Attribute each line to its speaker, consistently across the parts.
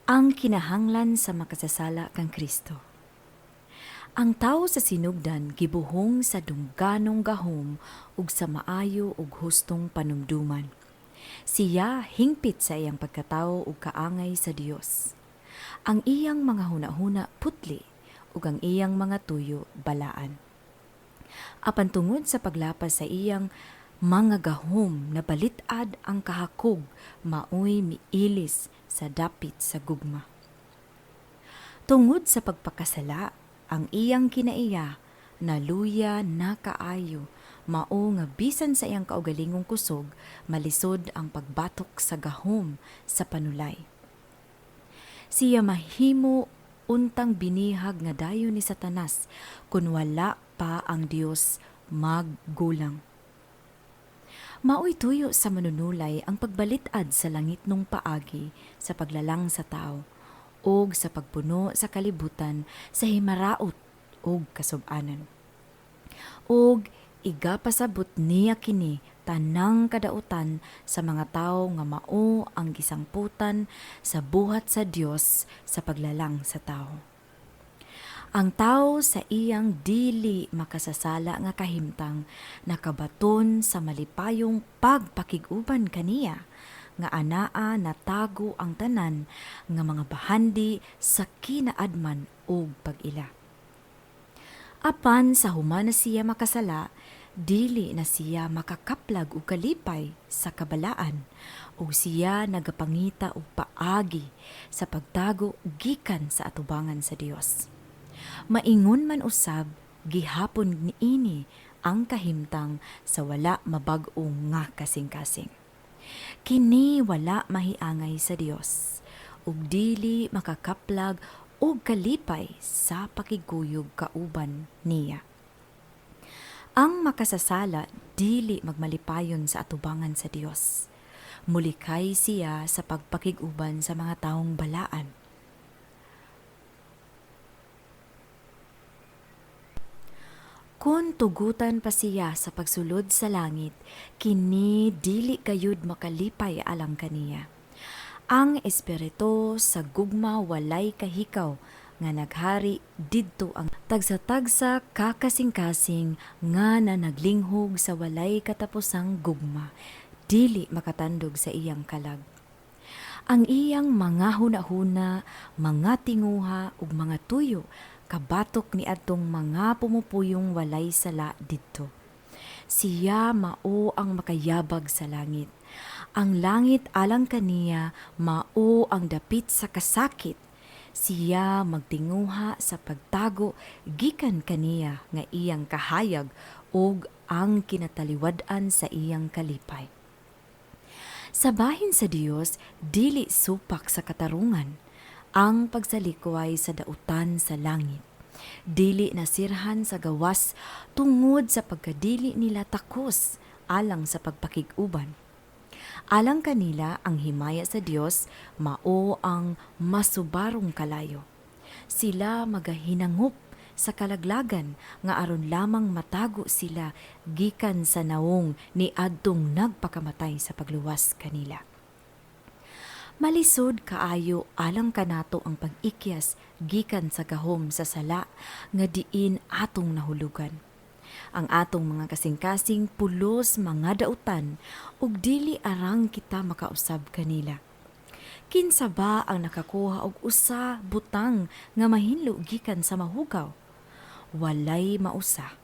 Speaker 1: Ang kinahanglan sa makasasala kang Kristo. Ang tawo sa sinugdan gibuhong sa dungganong gahom ug sa maayo ug hustong panumduman. Siya hingpit sa iyang pagkatawo ug kaangay sa Dios. Ang iyang mga hunahuna putli ug ang iyang mga tuyo balaan. Apan tungod sa paglapas sa iyang mga gahom, nabalit-ad ang kahakog, maoy miilis sa dapit sa gugma. Tungod sa pagpakasala, ang iyang kinaiya naluya na kaayo, mao nga bisan sa iyang kaugalingong kusog, malisod ang pagbatok sa gahom sa panulay. Siya mahimo untang binihag nga dayon ni Satanas kun wala pa ang Dios maggulang. Maoy tuyo sa manunulay ang pagbalit-ad sa langitnong paagi sa paglalang sa tao ug sa pagpuno sa kalibutan sa himaraot ug kasub-anan. Ug igapasabot niya kini tanang kadautan sa mga tawo nga mao ang gisangputan sa buhat sa Dios sa paglalang sa tawo. Ang tawo sa iyang dili makasasala nga kahimtang nakabaton sa malipayong pagpakig-uban kaniya nga anaa natago ang tanan nga mga bahandi sa kinaadman ug pag-ila. Apan sa human na siya makasala, dili na siya makakaplag og kalipay sa kabalaan ug siya nagapangita og paagi sa pagtago gikan sa atubangan sa Dios. Maingon man usab, gihapon niini ang kahimtang sa wala mabag-o nga kasing-kasing. Kini wala mahiangay sa Dios ug dili makakaplag og kalipay sa pakigkuyog kauban niya. Ang makasasala dili magmalipayon sa atubangan sa Dios. Mulikay siya sa pagpakig-uban sa mga taong balaan. Kun tugutan pa siya sa pagsulod sa langit, kini dili gayud makalipay alang kaniya. Ang espiritu sa gugma walay kahikaw nga naghari didto ang tagsa-tagsa ka kasing-kasing nga nanaglinghog sa walay katapusang gugma, dili makatandog sa iyang kalag. Ang iyang mga hunahuna, mga tinguha ug mga tuyo kabatok niadtong mga pumupuyong walay sala didto. Siya mao ang makayabag sa langit. Ang langit alang kaniya mao ang dapit sa kasakit. Siya magtinguha sa pagtago gikan kaniya nga iyang kahayag ug ang kinataliwad-an sa iyang kalipay. Sa bahin sa Dios, dili supak sa katarungan ang pagsalikway sa dautan sa langit. Dili nasirhan sa gawas tungod sa pagkadili nila takos alang sa pagpakig-uban. Alang kanila ang himaya sa Dios mao ang masubarong kalayo. Sila magahinangup sa kalaglagan nga aron lamang matago sila gikan sa nawong ni adtong nagpakamatay sa pagluwas kanila. Malisod kaayo alang kanato ang pag-ikyas gikan sa gahom sa sala nga diin atong nahulugan. Ang atong mga kasing-kasing pulos mga dautan ug dili arang kita makausab kanila. Kinsa ba ang nakakuha og usa butang nga mahinlo gikan sa mahugaw? Walay mausa.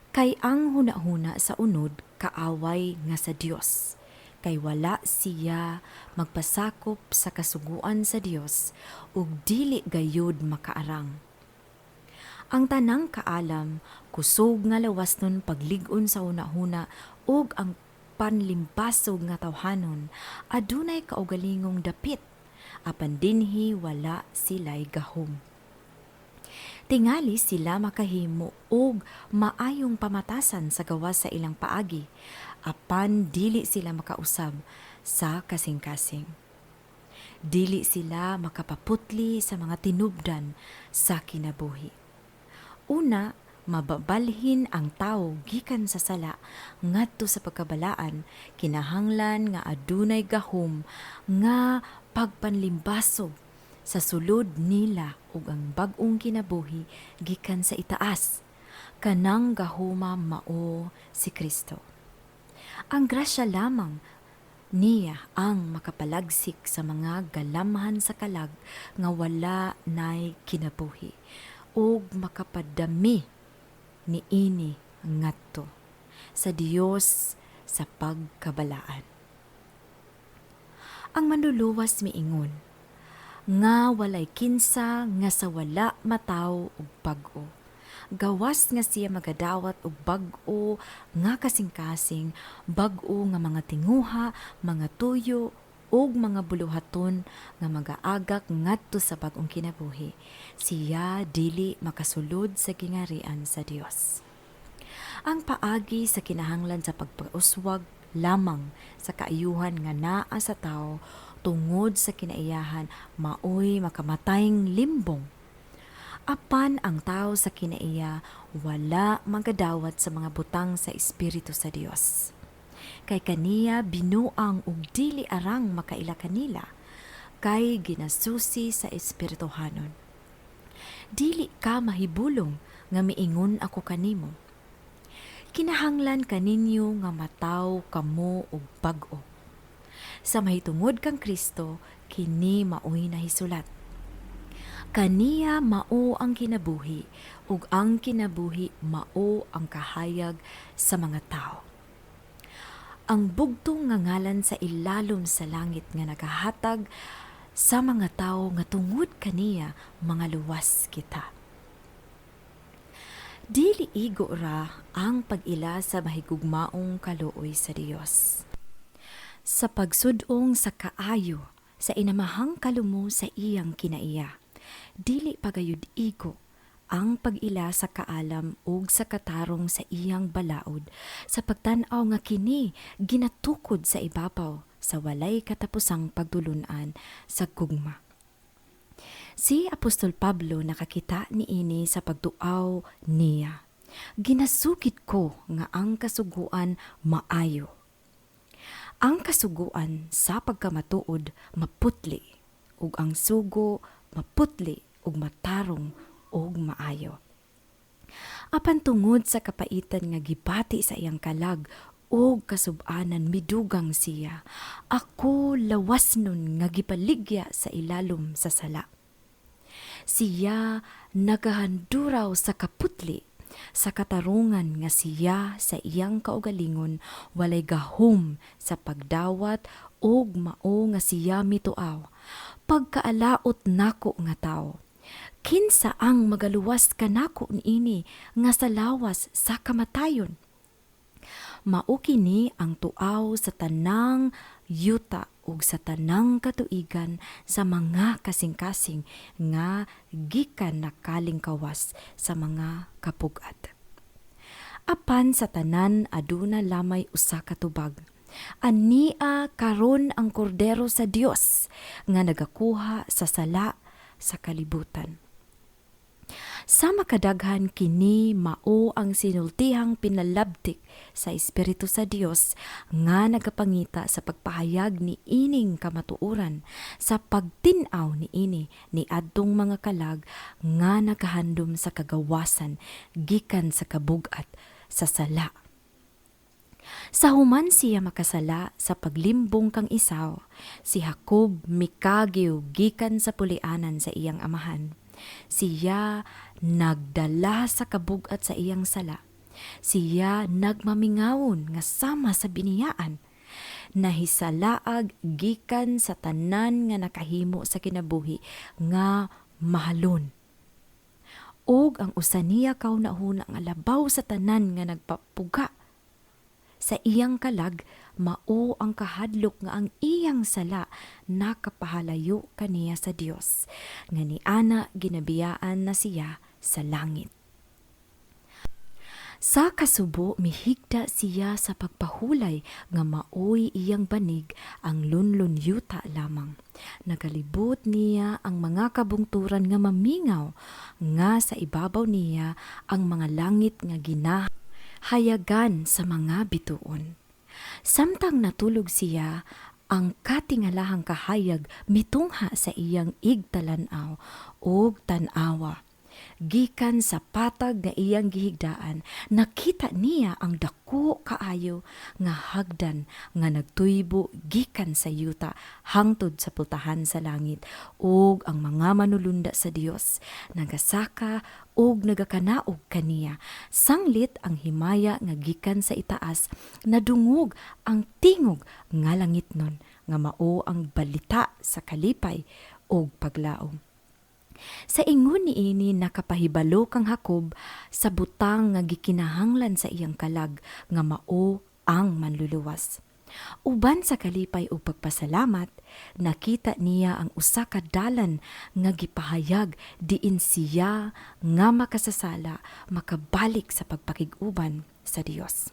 Speaker 1: Kay ang hunahuna sa unod kaaway nga sa Dios. Kay wala siya magpasakop sa kasuguan sa Dios ug dili gayud makaarang. Ang tanang kaalam, kusog nga lawasnon paglig-on sa hunahuna ug ang panlimbasog nga tawhanon adunay kaugalingong dapit, apan dinhi wala sila'y gahom. Tingali sila makahimo og maayong pamatasan sa gawas sa ilang paagi, apan dili sila makausab sa kasing-kasing. Dili sila makapaputli sa mga tinubdan sa kinabuhi. Una, Mababalhin ang tawo gikan sa sala ngadto sa pagkabalaan, kinahanglan nga adunay gahom nga pagpanlimbasog sa sulod nila ug ang bag-ong kinabuhi gikan sa itaas. Kanang gahoma mao si Kristo. Ang grasya lamang niya ang makapalagsik sa mga galamhan sa kalag nga wala nay kinabuhi ug makapadami niini ngadto sa Dios sa pagkabalaan. Ang Manluluwas miingon nga walay kinsa nga sa wala matawo og bag-o. Gawas nga siya magadawat og bag-o nga kasing-kasing, bag-o nga mga tinguha, mga tuyo ug mga buluhaton nga magaagak ngadto sa bag-ong kinabuhi. Siya dili makasulod sa gingarian sa Dios. Ang paagi sa kinahanglan sa pagpauswag lamang sa kaayuhan nga naa sa tawo tungod sa kinaiyahan maoy makamatayng limbong. Apan ang tao sa kinaiya wala magadawat sa mga butang sa Espiritu sa Dios. Kay kaniya binuang ug dili arang makaila kanila, kay ginasusi sa espirituhanon. Dili ka mahibulong nga miingon ako kanimo. Kinahanglan kaninyo nga mataw kamo og bag-o. Sa mahitungod kang Kristo, kini maoy nahisulat. Kaniya mao ang kinabuhi, ug ang kinabuhi mao ang kahayag sa mga tao. Ang bugtong nga ngalan sa ilalom sa langit nga nagahatag sa mga tao nga tungod kaniya mga luwas kita. Dili igo ra ang pag-ila sa mahigugmaong kaluoy sa Dios. Sa pagsudong sa kaayo sa inamahang kalumo sa iyang kinaiya, dili pagayud igo ang pag-ila sa kaalam ug sa katarong sa iyang balaod sa pagtan-aw nga kini ginatukod sa ibabaw sa walay katapusang pagtulun-an sa gugma. Si Apostol Pablo nakakita niini sa pagtuaw niya. Ginasugid ko nga ang kasuguan maayo. Ang kasuguan sa pagkamatuod maputli ug ang sugo maputli ug matarong ug maayo. Apan tungod sa kapaitan nga gibati sa iyang kalag ug kasub-anan, midugang siya, "Ako lawas nun nga gipaligya sa ilalom sa sala." Siya nagahanduraw sa kaputli sa katarungan nga siya sa iyang kaugalingon walay gahom sa pagdawat ug mao nga siya mituaw, "Pagkaalaot nako nga tawo! Kinsa ang magaluwas kanako niini nga sa lawas sa kamatayon?" Mao kini ang tuaw sa tanang yuta ug sa tanang katuigan sa mga kasing-kasing nga gikan nakalingkawas sa mga kapug-at. Apan sa tanan aduna lamay usa ka tubag. Ania karon ang Kordero sa Dios nga nagakuha sa sala sa kalibutan. Sa makadaghan, kini mao ang sinultihang pinalabtik sa Espiritu sa Dios nga nagapangita sa pagpahayag ni ining kamatuoran sa pagtin-aw niini ni adtong mga kalag nga nakahandom sa kagawasan gikan sa kabugat sa sala. Sa human siya makasala sa paglimbong kang Esau, si Jacob mikagiw gikan sa pulianan sa iyang amahan. Siya nagdala sa kabugat sa iyang sala. Siya nagmamingawon nga sama sa biniyaan. Nahisalaag gikan sa tanan nga nakahimo sa kinabuhi nga mahalon. Og ang usa niya kahuna-huna nga labaw sa tanan nga nagpapuga sa iyang kalag mao ang kahadlok nga ang iyang sala nakapahalayo kaniya sa Dios nga niana ginabiyaan na siya sa langit. Sa kasubo mihigda siya sa pagpahulay nga maoy iyang banig ang lunlun yuta lamang. Nagalibot niya ang mga kabungturan nga mamingaw nga sa ibabaw niya ang mga langit nga ginahayagan sa mga bituon. Samtang natulog siya, ang katingalahang kahayag mitungha sa iyang igtalan-aw ug tan-awa. Gikan sa patag nga iyang gihigdaan, nakita niya ang dako kaayo nga hagdan nga nagtuybo gikan sa yuta hangtod sa pultahan sa langit ug ang mga manulunda sa Dios nagasaka ug nagakanaog kaniya. Sanglit ang himaya nga gikan sa itaas, nadungog ang tingog nga langitnon nga mao ang balita sa kalipay ug paglaom. Sa ingon niini nakapahibalo kang Jacob sa butang nga gikinahanglan sa iyang kalag nga mao ang Manluluwas. Uban sa kalipay ug pagpasalamat, nakita niya ang usa ka dalan nga gipahayag diin siya nga makasasala makabalik sa pagpakig-uban sa Dios.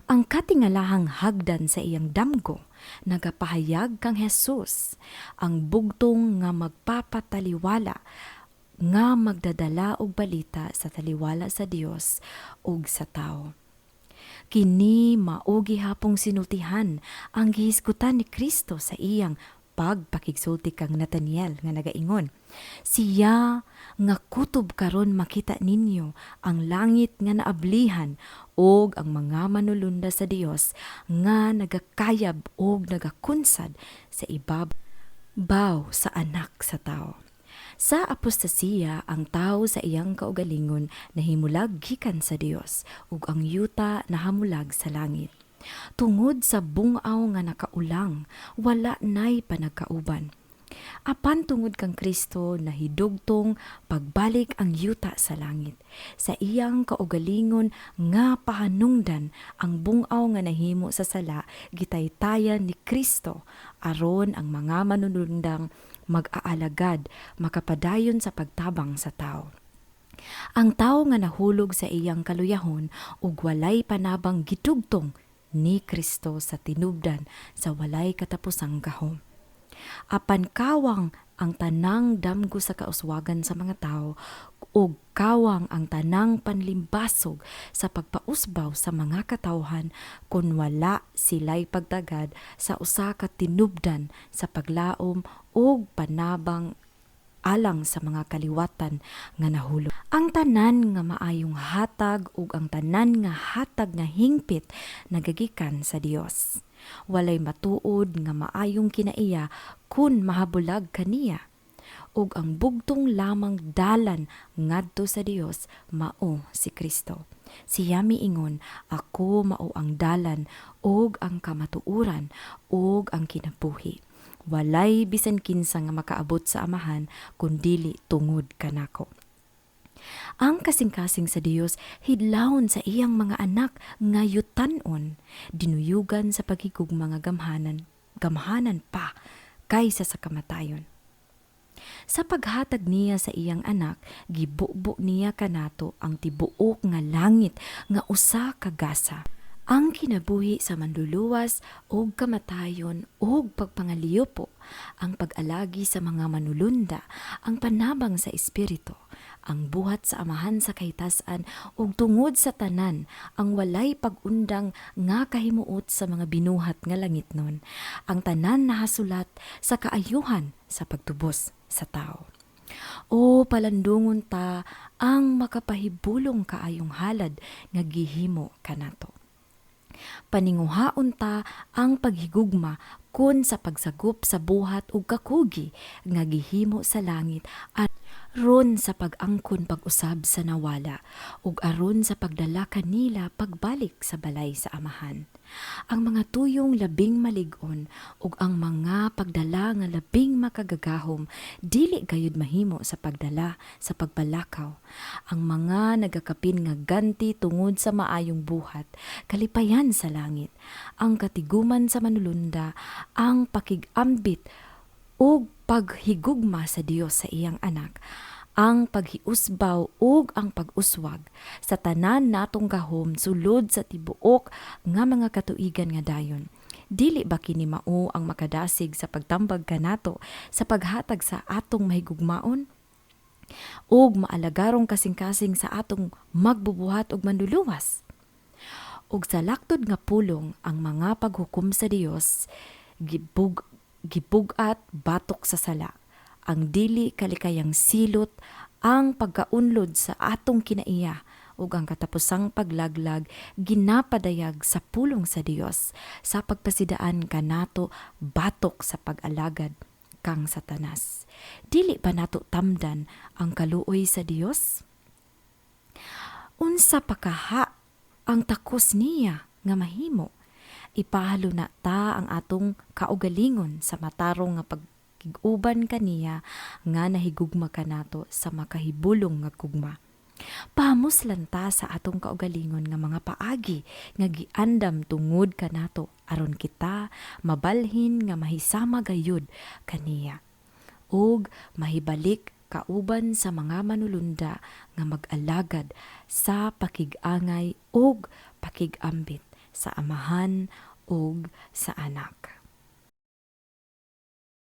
Speaker 1: Ang katingalahang hagdan sa iyang damgo nagapahayag kang Jesus, ang bugtong nga magpapataliwala nga magdadala og balita sa taliwala sa Dios ug sa tawo. Kini mao gihapong sinultihan ang gihisgutan ni Kristo sa iyang pagpakigsulti kang Nathaniel nga nagaingon, "Siya nga kutob karon makita ninyo ang langit nga naablihan ug ang mga manulunda sa Dios nga nagakayab ug nagakunsad sa ibabaw sa Anak sa Tawo." Sa apostasiya, ang tao sa iyang kaugalingon nahimulag gikan sa Dios ug ang yuta nahamulag sa langit. Tungod sa bungaw nga nakaulang, wala nay panagkauban. Apan tungod kang Kristo, nahidugtong pagbalik ang yuta sa langit. Sa iyang kaugalingon nga pahanungdan, ang bungaw nga nahimo sa sala gitaytayan ni Kristo aron ang mga manunundang mag-aalagad makapadayon sa pagtabang sa tao. Ang tao nga nahulog sa iyang kaluyahon ug walay panabang gidugtong ni Kristo sa tinubdan sa walay katapusang gahom. Apan kawang ang tanang damgo sa kauswagan sa mga tao ug kawang ang tanang panlimbasog sa pagpausbaw sa mga katawhan kun wala sila'y pagtagad sa usa ka tinubdan sa paglaom ug panabang alang sa mga kaliwatan nga nahulog. Ang tanan nga maayong hatag ug ang tanan nga hatag nga hingpit nagagikan sa Dios. Walay matuod nga maayong kinaiya kun mahabulag kaniya. Ug ang bugtong lamang dalan ngadto sa Dios mao si Kristo. Siya miingon, "Ako mao ang dalan ug ang kamatuoran ug ang kinabuhi. Walay bisan kinsa nga makaabot sa Amahan kun dili tungod kanako." Ang kasing-kasing sa Dios hidlawon sa iyang mga anak nga yutan-on, dinuyugan sa paghigugma nga gamhanan, gamhanan pa kaysa sa kamatayon. Sa paghatag niya sa iyang Anak, gibubo niya kanato ang tibuok nga langit nga usa ka gasa. Ang kinabuhi sa Manluluwas ug kamatayon ug pagpangaliupo, ang pag-alagi sa mga manulunda, ang panabang sa espiritu, ang buhat sa Amahan sa kahitasan ug tungod sa tanan ang walay pag-undang nga kahimuot sa mga binuhat nga langitnon. Ang tanan nahasulat sa kaayuhan sa pagtubos sa tao. O palandungon ta ang makapahibulong kaayong halad nga gihimo kanato. Paninguhaon ta ang paghigugma kun sa pagsagop sa buhat ug kakugi nga gihimo sa langit aron sa pag-angkon pag-usab sa nawala ug aron sa pagdala kanila pagbalik sa balay sa Amahan. Ang mga tuyong labing malig-on ug ang mga pagdala nga labing makagagahom dili gayud mahimo sa pagdala sa pagbalakaw. Ang mga nagakapin nga ganti tungod sa maayong buhat, kalipayan sa langit, ang katiguman sa manulunda, ang pakigambit ug paghigugma sa Dios sa iyang Anak, Ang paghiusbaw ug ang pag-uswag sa tanan natong gahom sulod sa tibuok nga mga katuigan nga dayon. Dili ba kini mao ang makadasig sa pagtambag kanato sa paghatag sa atong mahigugmaon ug maalagarong kasing-kasing sa atong magbubuhat ug manluluwas? Ug sa laktod nga pulong, ang mga paghukom sa Dios gibug-at batok sa sala, ang dili kalikayang silot, ang pagkaunlod sa atong kinaiya ug ang katapusang paglaglag ginapadayag sa pulong sa Dios sa pagpasidaan kanato batok sa pag-alagad kang Satanas. Dili ba nato tamdan ang kaluoy sa Dios? Unsa pa kaha ang takos niya nga mahimo? Ipahalo na ta ang atong kaugalingon sa matarong nga pagkig-uban kaniya nga nahigugma kanato sa makahibulong nga gugma. Pamuslan ta sa atong kaugalingon nga mga paagi nga giandam tungod kanato aron kita mabalhin nga mahisama gayud kaniya ug mahibalik kauban sa mga manulunda nga mag-alagad sa pakig-angay ug pakig-ambit sa Amahan ug sa Anak.